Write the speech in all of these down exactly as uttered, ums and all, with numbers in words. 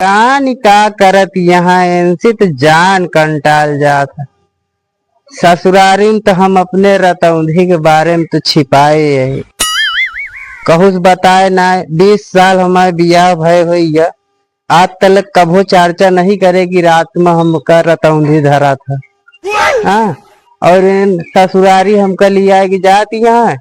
कान का करत यहाँ एनसी त जान कंटाल जात है। ससुरारी में तो हम अपने रतौंधी के बारे में तो छिपाए यही। कहूँ से बताए ना, बीस साल हमारे बियाह भय होइया, आज तलक कभो चर्चा नहीं करे कि रात में हमका रतौंधी धरा था। हाँ, और इन ससुरारी हमका लिया के जात यहाँ,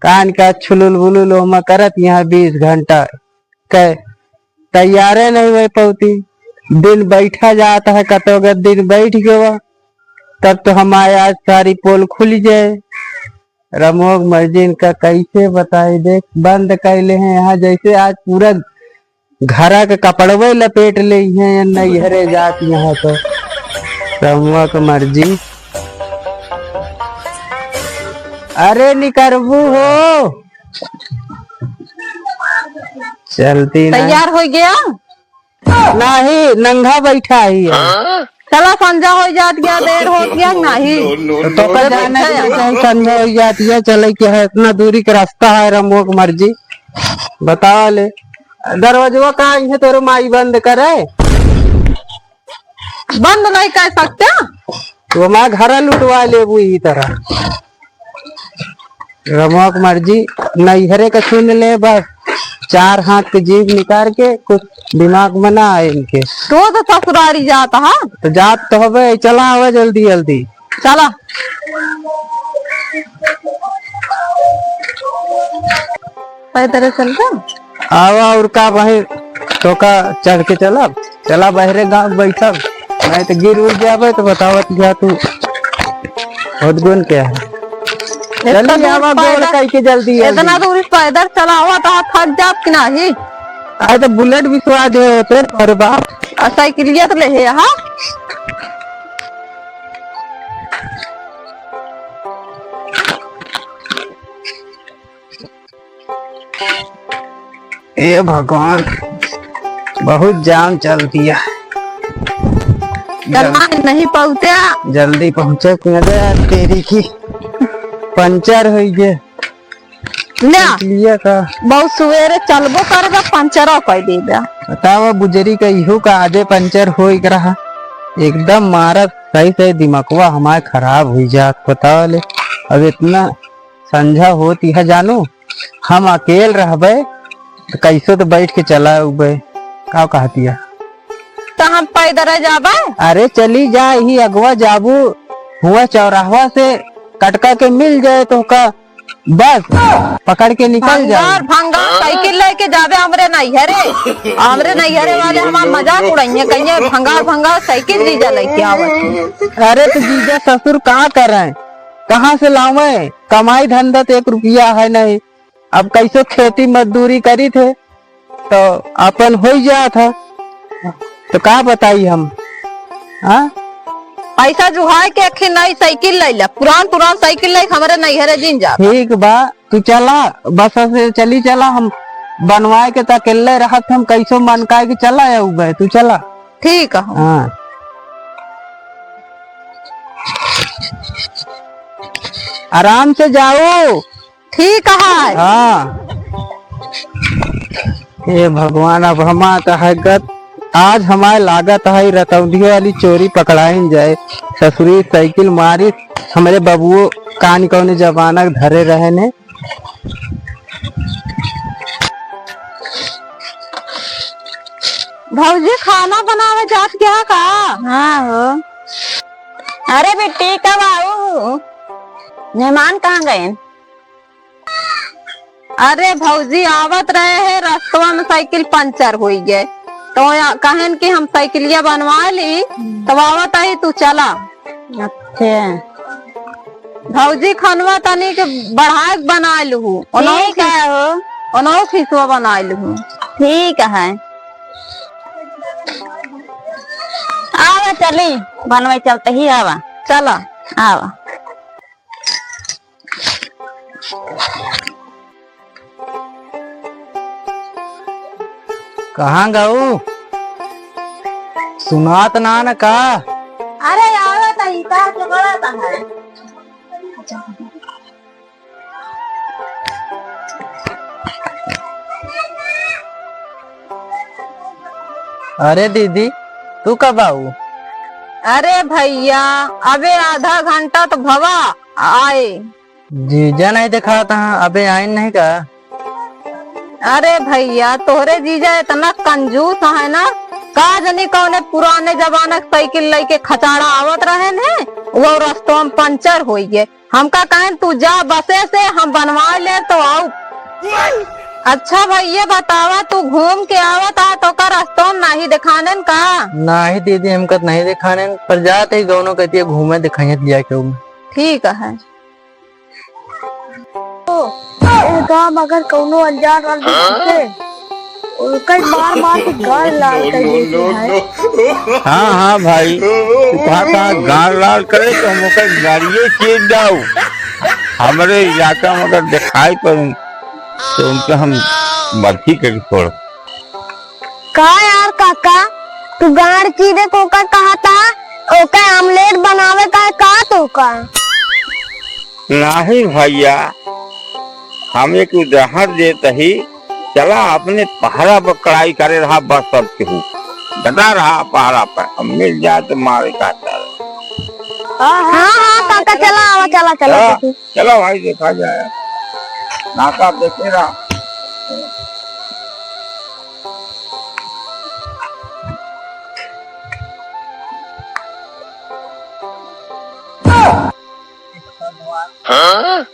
कान का छुलुल बुलुल ओमा करत यहाँ बीस घंटा के तैयारे नहीं हुए पौती। दिन बैठा जात है, कतो अगर दिन बैठ गवा, तब तो हमारे आज सारी पोल खुल जाए। रमुआ के मर्जी इनका कैसे बताई, देख बंद कैले हैं यहाँ, जैसे आज पूरा घरा के कपड़वे लपेट ले हैं, नैहरे जात यहाँ तो। रमुआ के मर्जी। अरे निकरबू हो, चलती ना। तैयार हो गया? नाही, नंगा बैठा ही है। चला, संझा हो जात गया, देर हो गया, नाही। तो का जाने के चाहे संझा हो जात है, चले के है, इतना दूरी के रास्ता है, रमुआ के मर्जी। बतावा ले, दरवाजवा का इहे तोरे माई बंद करे? बंद नहीं कर सकते। तो हमार घरा लुटवा लेबू ई तरह। रमुआ के मर्जी, नैहरे के सुन ले बस, चार हाथ के जीभ निकाल के कुछ दिमाग में ना आए इनके। तो, तो ससुरारी जात हा? तो जात तो हबे, चला आवे जल्दी जल्दी। चला। पैदल चल जा। आवा और का भाई, तो का चढ़ के चलब? चला बहरे गाँव बैठब, नहीं तो गिर उड़ जाबे तो बतावत जा तू। होत गुण क्या है? इतना चली दूर आवा, गोड़ पैदल, कई के जल्दी, जल्दी। इतना दूर पैदल चलावा तो थक जाब कि नाही? अरे तो बुलेट बिसवा दे होते पर बाप। आ साइकिलिया तो ले है, हाँ? ए भगवान, बहुत जाम चल दिया। चला, नहीं पहुँचा। जल्दी पहुँचे कि ना रे, तेरी की पंचर होई गे। ना। इसलिए का? बहुत सुबेरे चलबो करबा, पंचर कर देबा। बतावा बुजरी का इहू का आजे पंचर होई के रहा। एकदम मारत सही सही दिमागवा हमार खराब हुई जात। बतावा ले, अब इतना संझा होत यह जानू, हम अकेल रहबे, त कैसो त बैठ के चला उबे। का कहतिया? त हम पैदल जाबे? अरे चली जा, ही अगवा जाबू, हुआ चौराहवा से कटका के मिल जाए तो का बस पकड़ के निकल जाए। भंगार, भंगार साइकिल लेके जाबे हमरे नैहरे। हमरे नैहरे वाले हमार मजाक उड़ाइए, कहिए भंगार, भंगार साइकिल जीजा लेके आवत। अरे तो जीजा ससुर का करें, कहाँ से लावे? कमाई धंधा तो एक रुपया है नहीं। अब कैसो खेती मजदूरी करी थे तो अपन हो ही जात है, तो का बताई हम, हाँ? पैसा जुहाए के अखी नई साइकिल ले ला, पुरान पुरान साइकिल ले हमरे नैहरे जिन जा। ठीक बा, तू चला, बस से चली चला, हम बनवाए के त अकेले रहत, हम कैसो मन का के चला आऊ बे, तू चला। ठीक है। हाँ। आराम से जाओ। ठीक है। हाँ। हे भगवान, अब हमार तो है गत, आज हमार लागत है रतौंधियो वाली चोरी पकड़ाइन जाए। ससुरी साइकिल मारी, हमरे बबुओ कान कौने जमाना के धरे रहे ने। भौजी, खाना बनावे जात क्या का? हाँ हो। अरे बिट्टी, कब आऊ? मेहमान कहाँ गए? अरे भौजी, आवत रहे हैं, रस्तवा में साइकिल पंचर होई गए, तो या-, कहन कि हम साइकिलिया बनवा ली, तब आवत आई, तू चला। अच्छा। भौजी, खनवा तनी के बढ़ा के बना लूहू। ओनहु ठीक है हो। ओनहु खिसवा बना लूहू। ठीक है। आवा चली, बनवे चलते ही आवा। चला। आवा। कहाँ गऊ? सुनात ना न का? अरे आवे त ई तार के बड़ा त है। अरे दीदी, तू कब आऊ? अरे भइया, अबे आधा घंटा तो भवा आए। जीजा नहीं देखात हैं, अबे आइन नहीं का? अरे भइया, तोहरे जीजा इतना कंजूस है ना, का जनी कौने पुराने जमाना के साइकिल लइके खचाड़ा आवत रहेन है, वो रस्तों में पंचर होइगे। हमका कहेन, "तू जा बसे से, हम बनवा ले तो आऊ।" अच्छा भइया बतावा, तू घूम के आवत हा तो का रस्तों में नाही देखानेन का? नाही दीदी, हमका तो नाही देखानेन, पर जात ही गौनो कहती है घूमे दिखाइए दिया के। ठीक है। ए गाँव में अगर कौनो अनजान रहल तो हाँ? उनके, उनके मार मार के गाल लाल कर देते हैं। हाँ, हाँ भाई, तू कहा था गाल लाल करे तो हम ओकर गाड़िए चीर जाऊ। हमरे इलाका में अगर दिखाई पड़े तो उनके हम बर्फी करके छोड़। का यार काका, तू गांड चीरे को का कहा था? ओके आमलेट बनावे का है का तो का? नहीं भइया, हम एक उदाहरण देत ही, चला अपने पहरा पर कड़ाई करे रहा, बस सब केहू डटा रहा पहरा पर, अब मिल जाए तो मारे का चल। हाँ, हाँ, काका, चला, आवा, चला, चला, हाँ। देखी। चलो भाई, देखा जाए, नाका देखे रहा।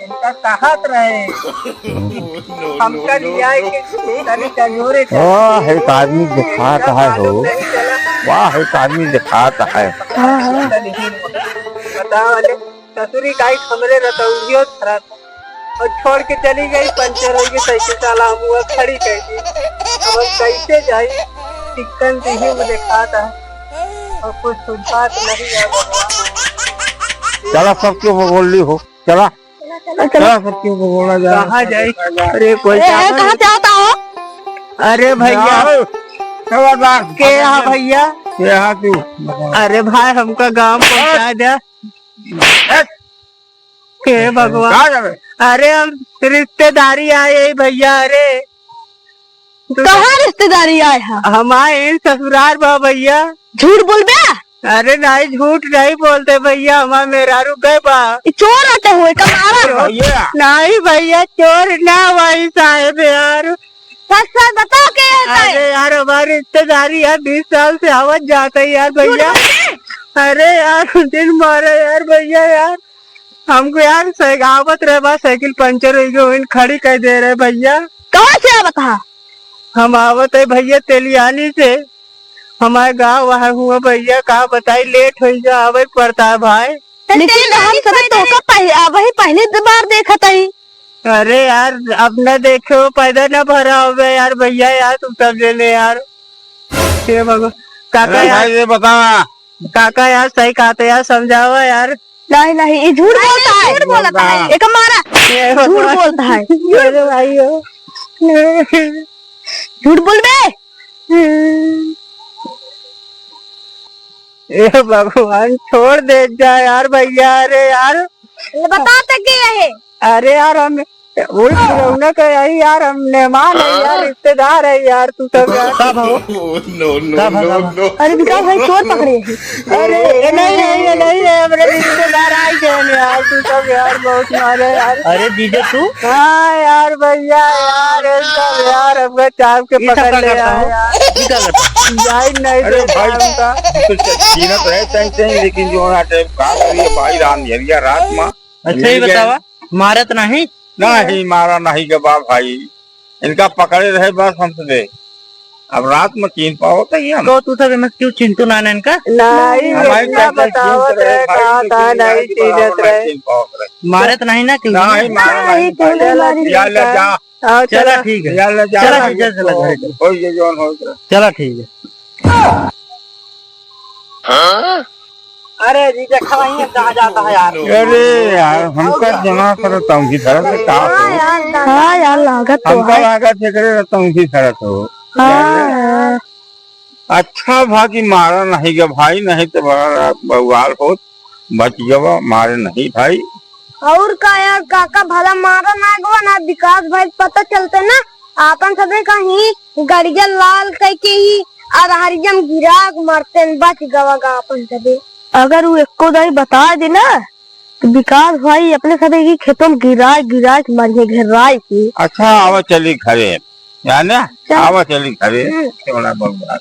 इनका कहत रहे, हमका लिया के तनी चंगोरे ओ, एक आदमी दिखात है हो। वाह, एक आदमी दिखात है। बताओ, अरे, ससुरी गाइस हमरे रतौरियो धरत और छोड़ के चली गई, पंचर हो गई साइकिल, साला हम हुआ खड़ी कर दी। अब हम कैसे जाई? चिकन देही में देखात है और कुछ सुझात नहीं है भगवान। चला, सब क्यों बोल ली हो, चला। चला, सब क्यों बोला जा। कहाँ जाई? अरे, कोई ए, ए, कहाँ जाता हो? अरे भइया। खबरदार। के यहाँ भइया? यहाँ तू। अरे भाई, हमका गाँव पहुँचा दे। हट। हे भगवान। कहाँ जाबे? अरे हम रिश्तेदारी आए ही भइया, अरे। कहाँ रिश्तेदारी आए हा? हम आए ही ससुरार बा भइया। झूठ बोलबे? अरे नहीं, झूठ नहीं बोलते भइया, हमार मेहरारू गए बा। ई चोर आते हुए का मारा हो? भइया। नहीं भइया, चोर ना भाई साहेब यार। सच सच बताओ के है? अरे यार, हमारी रिश्तेदारी है, बीस साल से आवत जात है यार भइया। झूठ बोलते? अरे यार, दिन मारा यार भइया यार। हमको यार साइक-, आवत रहे बा, साइकिल पंचर होइ गई, वहीं खड़ी कर दे रहे भइया। कहाँ से आवत हा? हम आवत है भइया तेलियानी से, हमारे गाँव वहाँ हुआ भइया, का बताई, लेट होइ गया, आवे पड़ता है भाई। लेकिन हम तेलियानी सब पैदल तोहका पह-, आ, वही पहली बार देखत हई। अरे यार, अब न देखे हो, पैदा न भरा होवे यार भइया, यार तुम सब जने यार। हे भगवान, काका अरे यार, भाई, ये बता। काका यार, सही कहते यार, समझावा यार। नहीं, नहीं, ये झूठ नहीं, बोलता नहीं, है। झूठ बोलता है। एक मारा। ये झूठ भगवान। बोलता है। अरे भाई हो। झूठ बोलबे। ए भगवान, छोड़ दे जा यार भइया, अरे यार। ये बता तो के है? अरे यार, हम वही पुरौना का यही यार, हम मेहमान है यार, रिश्तेदार है यार, तू सब यार। का भाव? No, no, का भाव, no, का भाव? No। अरे विकास भाई, चोर पकड़े हैं। अरे, ये नहीं है, ये नहीं है, हमरे रिश्तेदार आई गए हैं यार, तू सब यार, बहुत मारे यार। अरे जीजा तू? हाँ यार, भइया यार, ये सब यार, हमका चाप के ये सब पकड़ का ले करता आए हो? यार। ये का करता हो? जाई नहीं अरे देता भाई, हमका। तो छीनत रहे तन से, लेकिन जो ना टाइप का करिए भाई, राम झरिया रात में। अच्छा, ये मिल गए। बतावा, मारत नहीं? नहीं, मारा नहीं गवा भाई, इनका पकड़े रहे बस हमसे। अब रात में चीन पावत है ये हम। तो तू सब एमे क्यों चिंटू नाना इनका? नहीं, हमारी इतना चाचा बतावत चीन रहे, रहे, भाई, कहा था लेकिन नहीं, आज चीनत हमारे रहे। चीन पावत रहे। मारत नहीं ना क्यों? नहीं, मारा नहीं, नहीं, क्यों नहीं भाई। मारी या ले का? जा। आओ, चला, चला। ठीक है। या ले जा। चला, चला, ठीक है, चला, चला, चला। हो, हो, ये जौन हो, चला। चला, ठीक है। अरे जी, देखा नहीं है, कहाँ जाता है यार? अरे यार, हमका जना करता हूँ कि धरम से का हो? हाँ यार, हाँ यार, लागत तो हमका है। लागत है करे रहता हूँ कि धरत हो। हाँ यार। अच्छा भा कि मारा नहीं गया भाई, नहीं तो बड़ा बवाल होत, बच गवा, मारे नहीं भाई। और का यार काका, भला मारा ना गवा ना, विकास भाई पता चलते ना, आपन सबे कहीं गड़िया लाल कह के ही अरहरिया में गिरा के मरते हैं, बच गवा गा अपन सबे। अगर वो एको दाई बता दे ना, तो विकास भाई अपने सबे की खेतों में गिराए, गिराए के मारिए, घेराए के। अच्छा, आवा चली घरे, जाने? चल। आवा चली घरे। हम्म। थोड़ा बहुत बात।